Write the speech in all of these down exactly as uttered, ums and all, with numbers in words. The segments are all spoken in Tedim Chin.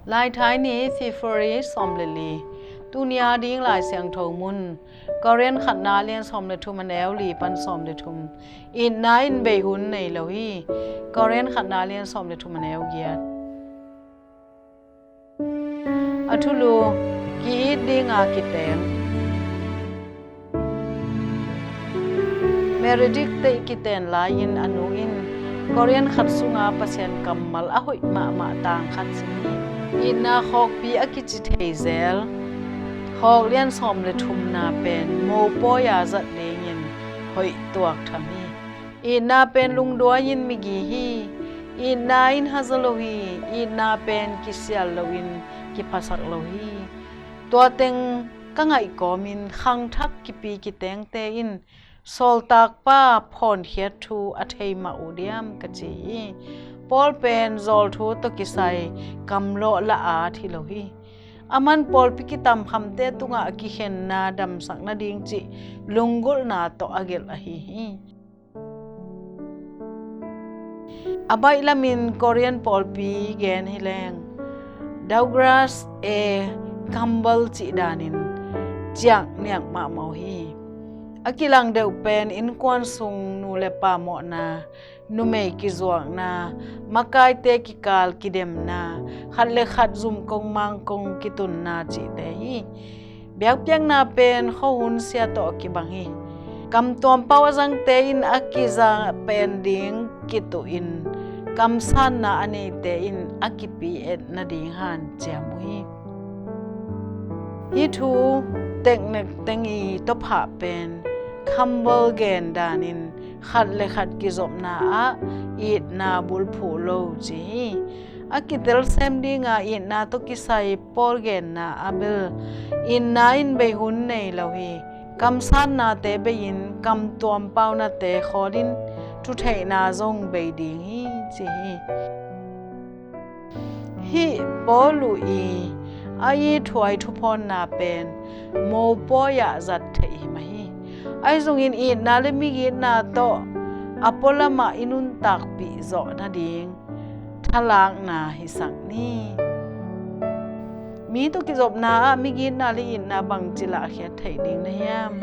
Laithai ni, February sawm le li. Tuni a ding Lai Siangtho mun, Korin khatna lian sawm le thum, a neu li pan sawm le thum. Itna in bei hun nei lo hi. Korin khatna lian sawm le thum, a neu giat. A thulu, ki-it dinga kiteng. Meredith Tei kiten lai-in a nu in Korin khat sunga Pasian kammal a hoih mahmah tang khat sim hi. Itna khawkpi a kici thei zel khawk lian sawm le thumna pen mopawi-a zat dingin hoih tuak tham hi. Itna pen lungduai-in migi hi. Itna in haza lo hi. Itna pen kisial loin kiphasak lo hi. Tua teng ka ngaih kawmin khangthak kipi kitengte in sawltakpa phawnkhiat thu a thei mah uh diam ka ci hi. Paul pen zawlthu tawh kisai kamlawh la-at hi lo hi. Aman pawlpi kitamkhamte tungah kikhenna damsak nading cih lunggulhna tawh a gelh ahi hi. A baih lamin Korin pawlpi gen hi leng, Douglas A. Campbell cih danin ciak niak mahmah uh hi. A kilang deuh pen innkuan sung nu le pa mawhna, numei kizuakna, makaite kikal kidemna, khat le khat zumkong mangkong kitunna cihte hi. Biakpiakna pen khuahun sia tawh kibang hi. Kamtuam pau a zangte in a kiza pen ding kituhin, kamsanna a neite in a kipi-et nading hanciam uh hi. Hih thu teknek teng i tawphah pen Campbell gen danin khat le khat kizopna ah itna bulphuh lo ci hi. A kitel sem dinga itna tawh kisai Paul genna ah bel itna in bei hun nei lo hi. Kamsannate bei-in kamtuam paunate khawlin thutheihna zong bei ding hi ci hi. Hih Paul uh i a ithuai thuphawnna pen mopawi-ah zat theih hi mah hi. Ahi zongin itna le migitna tawh a pualamah i nuntakpih zawh nading thalakna hisak ni. Mi tawh kizopna ah migitna le itna bangci lahkhiat theih ding na hiam?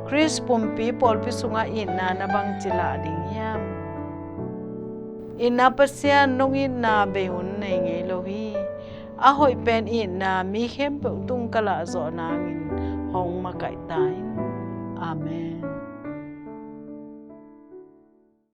Khrist pumpi pawlpi sungah itna na bangci lah ding hiam? Itna Pasian, nong itna bei hun nei ngei lo hi. A hoih pen itna mi khempeuh tung ka lahzawh nangin hong makaih ta in. Amen.